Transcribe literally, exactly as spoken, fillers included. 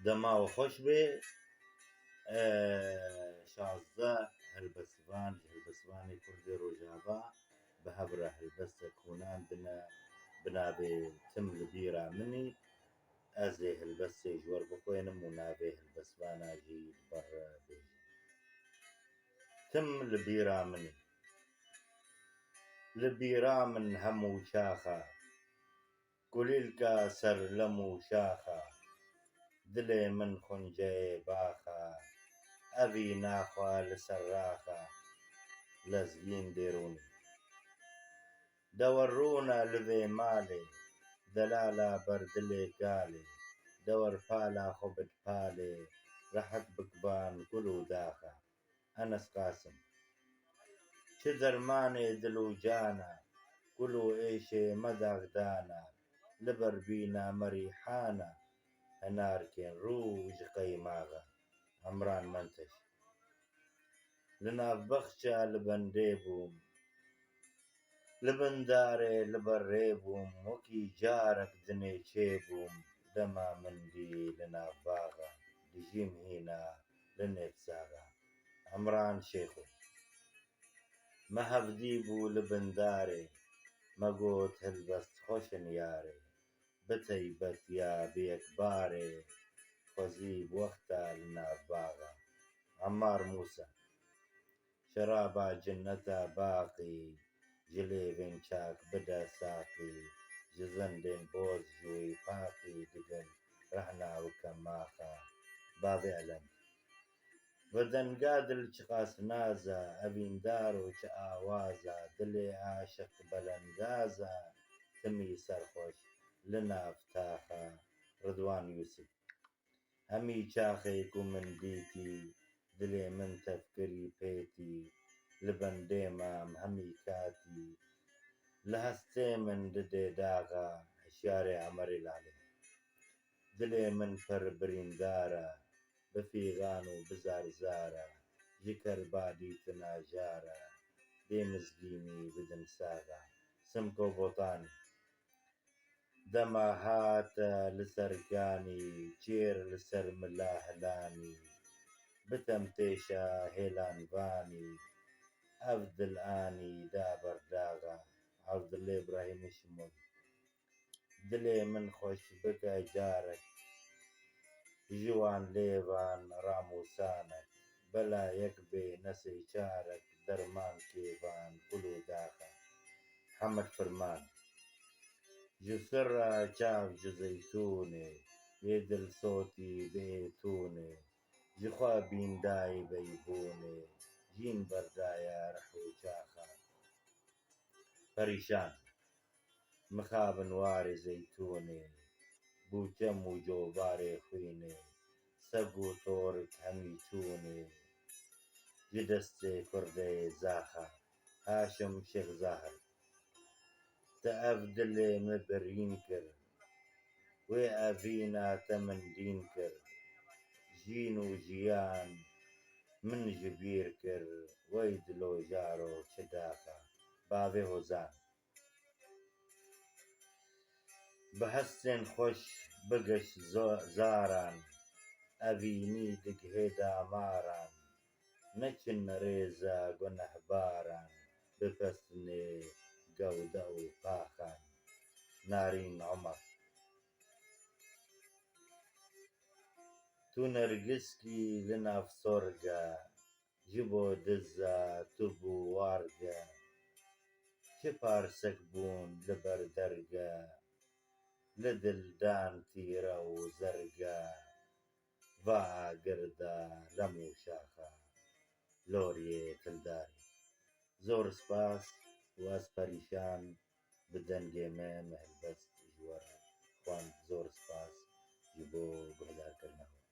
Dema we xweş be. E, şazdeh helbestvan ji helbestvanê Kurdê Rojava bi hev re helbestek xûnandine bi navê Tim li bîra min î. Ez ê helbestê ji we re bixwênim û navê helbestvana jî li ber re bêjim. Tim li bîra min î. Li bîra min hemû çaxa, kulîlka ser lem û şaxa, dilê min xunceyê baxa, evî naxwe li ser raxa, lezgîn dêrûnî. Dewer rûne li vê malê, delala ber dilê kalê, dewer pala xwe bid palê, rehet bikvan gul û daxa. Enes Qasim. Çi dermanê dil û cana, kul û êşê me daxdana, li ber bîna me rîhana, hinarkên rû ji qeymaxa. Emran Menteş. Li nav bexça li bendê bûm, li bin darê li ber rê bûm, wekî carek dinê çê bûm, dema min dî li nav baxa, dijîm hîna li nêv saxa. Emran Şêxo. Me hevdî bû li bin darê, me got helbest xweş in yarê, bi teybet ya bi yek barê, xwezî bi wexta li nav baxa. Emmar Mûsa. Şeraba cinneta baqî, ji lêvên çak bide saqî, ji zindên boz ji wî paqî digel rehna wike maxa. Bavê Elend. Ve denga dil çiqas naza, evîndar û çi awaza, dilê aşiq belendaza, timî serxweş li nav taxa. Ridwan Yûsif. Hemî çaxê ku min dîtî, dilê min tevkirî pêtî, li bendê mam hemî katî, li hestê min didê daxa. Hişyarê Emerê Lalê. Dilê min pir birîndar e, bi fîxan û bi zarzar e, ji kerba dîtina jar e, dê mizgînî bidin saxa. Simko Botanî. Dema hate li ser kanî, çêr li ser mila hilanî, bi temtêşa hêlanvanî, ev dil anî da ber daxa. Evdilê Îbrahîmê Şimolî. Dilê min xweş bike carek, ji wan lêvan ramûsanek, bela yek bê nesê çarek, derman kêvan kul û daxa. Hemed Firman. Ji sira çav ji zeytûnê, yê dil sotî bi êtûnê, ji xwe bîndayî beybûnê, jîn berdaya rih û çaxa. Perîşan. Mixabin warê zeytûnê, bûçem û covarê xwînê, seg û torik hemî çûnê, ji destê kurdê zaxa. Haşim Şêx Zahir. Te ev dilê min birîn kir, wê evîna te min dîn kir, jîn û jiyan min ji bîr kir, wey dilo jaro çi daxa. Bavê Hozan. Bi hestên xweş bigiş zo-, zaran, evînî digihê damaran, neçin rêza gunehbaran, bipestinê gewde û paxan. Narîn Omer. Tu nergiskî li nav sorge, ji bo diza tu bû warge. Çi parsek bûn li ber derge, li dil dan tîre û zerge, va agir de lem û şaxa, loriyê tildarî. Zor spas û ez perîşan bi dengê me, me helbest ji we re xwend. Zor spas ji bo guhdarkirina we.